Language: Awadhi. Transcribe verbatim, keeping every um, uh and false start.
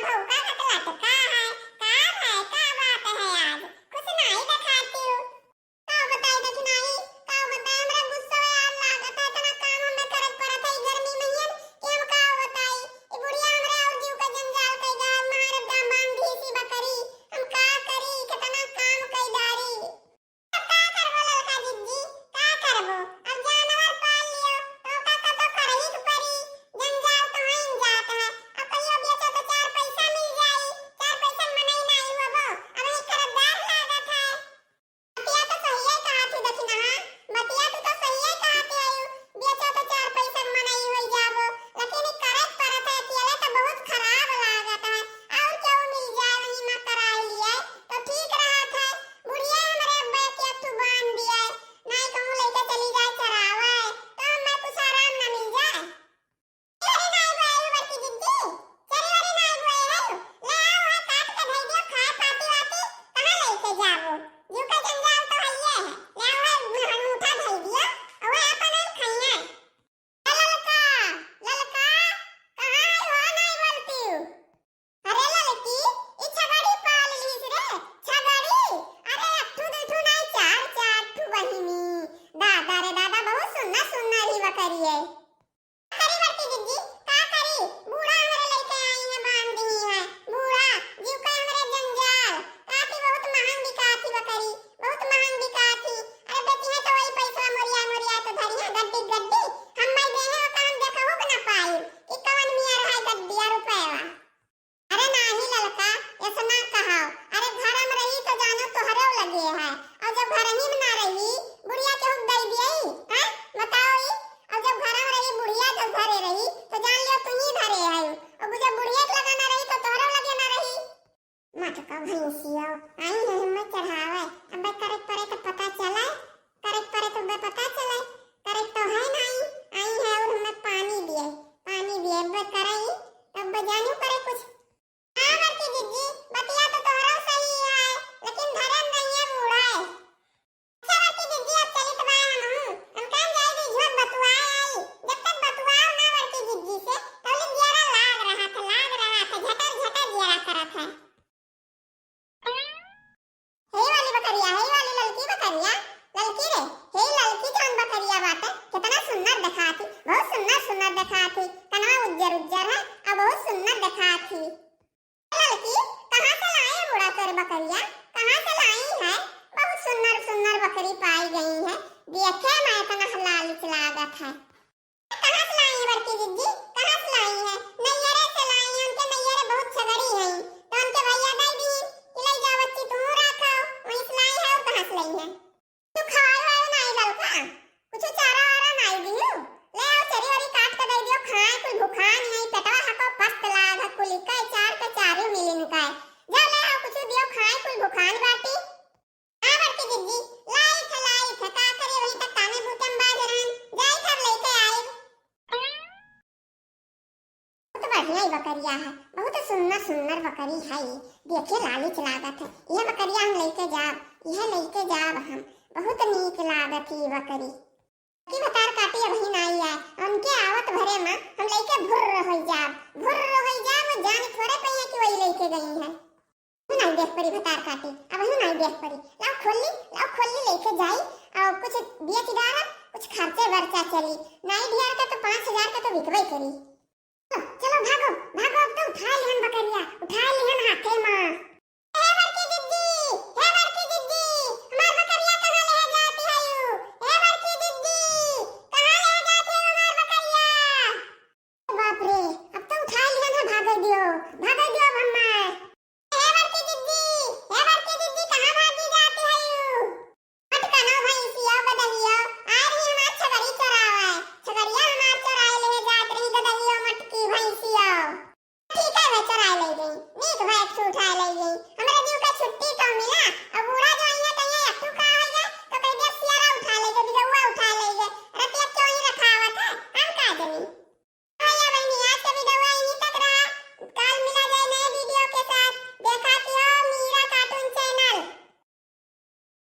भौका का लटका है, का है, का बात है आज? कुछ नाई देखाती हो। का बताई दखिनाई, का बताई, हमरा गुस्सा यार लागत है, इतना काम हमें करत परत है ई गर्मी में हियन, कि हम का बताई। ई बुढ़िया हमरे और जीव का जंजाल कई गा, मारब जा बांध दी सी बकरी, हम का करी, कितना काम कई डारी। अब का करबो ललका जिज्जी, का करबो? अब जानवर पाल लियो, तो का कतो करही के परी, जंजाल तो होइन जात है। अब कहियो बेचो तो चार पैसा मिल जाई, चार पैसा मनई नाई होबो, अब ही कर्जदार लागत है। बतिया तो सहिए कहा थी दखिनहा, बतिया तू तो सहिए कहा थी आयु, बेचो तो चार पैसा मनई होई जाबो, लेकिन ई करे के परत है, अकेले तो बहुत खराब लागत है। और केहू मिल जाए वहीं में कराई लिए तो ठीक रहत है। बुढ़िया हमरे अब्बा के तू बांध दिए, नाई कहूँ लेके चली जाए चरावे, तो हमें कुछ आराम ना मिल जाए। चरी वरी नाई बोआई बड़की जिज्जी, चरी वरी नाई बोआई है, ले आओ है काट के धई दियो, खाए पाती वाती कहाँ लेके जाबो? जीव का जंजाल तो हइये है, ले आओ है अंगूठा धई दियो, और वह अपन हम खइये। ए ललका, ललका, कहाँ है हो नाई बोलती हूँ? अरे ललकी, ई छगड़ी पाल लीस रे, छगड़ी। अरे एक ठू, दू ठू नाई, चार, चार ठू बहिनी। दादा रे दादा, बहुत सुन्नर, सुन्नर ही बकरी है। का करी बड़की जिज्जी, का करी? बूढ़ा हमरे लइके आई है, बांध दिही है। बूढ़ा, जीव का हमरे जंजाल। काथी बहुत महंग बिकाथी बकरी, बहुत महंग बिकाथी। अरे बेचिहे तो वही पैसा मोरिया, मोरिया तो धरिहे गड्डी, गड्डी। हम मैं देहे ओका हम देखहु के ना पाई कि कवन मियर है गड्डिया रुपयवा। अरे नाही ललका, ऐसे ना कहाओ। अरे घर में रही तो जानो तोहरे लगे है, और जब घर ही में ना रही, बुढ़िया के हुक दई दिए, हैं? बताओ ई। और जब घर में रही बुढ़िया, जब घरे रही तो जान लियो तू ही धरे है, और जब बुढ़िया के लगा ना रही तो तोहरे लगे ना रही। मटका भैंसियो, आई है हिम्मत चढ़ावे, अब करे के परे तो पता चले, करे के परे तो बे पता चले, करे तो है नहीं, आई है और हमें पानी दिए, पानी दिए, अब करे, अब जानू करे कुछ। हाँ बड़की जिज्जी, बतिया तो तोहरो सही है, लेकिन धरम नहीं है बूढ़ा है। अच्छा बड़की जिज्जी, अब चलित बाय हमहू, हम कहाँ जाए दी झोंक बतुआए आई, जब तक बतुआओ ना बड़की जिज्जी से, तौले जियारा लाग रहा था, लाग रहा था, झटर झटर जियारा करत है। हे वाली बकरिया, हे वाली ललकी बकरिया, ललकी रे, हे ललकी जौन बकरिया बाटे, कितना सुन्नर देखात ही, बहुत सुन्नर सुन्नर देखात ही, कनवा उज्जर उज्जर है, और बहुत सुन्नर देखात ही। ललकी, कहाँ से लाए बूढ़ा तोरे बकरिया? कहाँ से लाई है? बहुत सुन्नर सुन्नर बकरी पाई गई है। देखे में इतना लालच लागत है। कहाँ से लाई है बड़की जिज्जी? कहाँ से लाई है? नैयरे से लाई है। उनके नैयरे बहुत छगड़ी हैं। तो उनके भैया दे दी कि ले जाओ बच्ची, तू रखो। वहीं से लाई है और कहाँ से लाई है? तू खवाई वाई नाई ललका, कुछ चारा वारा नाई दिहू? ले आओ, चरी वरी काट के दे दियो, खाए, कुल भुखान है, पेटवा हको पस्त लाग है, कुल इका चार के चारू मिलिन का। जा ले आओ, कुछ दियो खाए, कुल भुखान बाटी। हाँ बड़की जिज्जी, लाई थे, लाई थे, का करे, वहीं तक तामे बूते में बाज रहन, जाई थे, अब लेके आई। बहुत बढ़िया ही बकरिया है, बहुत सुन्नर सुन्नर बकरी है ये। देखे लालिच लागत है, यह बकरिया हम लेके जाब, यह लेके जाब हम, बहुत नीक लागत है ये बकरी। कि भतार काटी अबही नाई आए, उनके आवत भरे में हम लेके भुर्र हो जाब, भुर्र हो जाब, वो जान थोड़े पइया कि वही लेके गई है। नहीं देख पड़ी भतार काटी, अबही नहीं देख पड़ी। लाओ खोली, लाओ खोली लेके जाई, और कुछ बेच डारा, कुछ खर्चे वर्चा चली। नाई ढियार का तो पाँच हजार का तो बिकबे करी। चलो, चलो भागो, भागो, अब तो उठा लिहन बकरिया,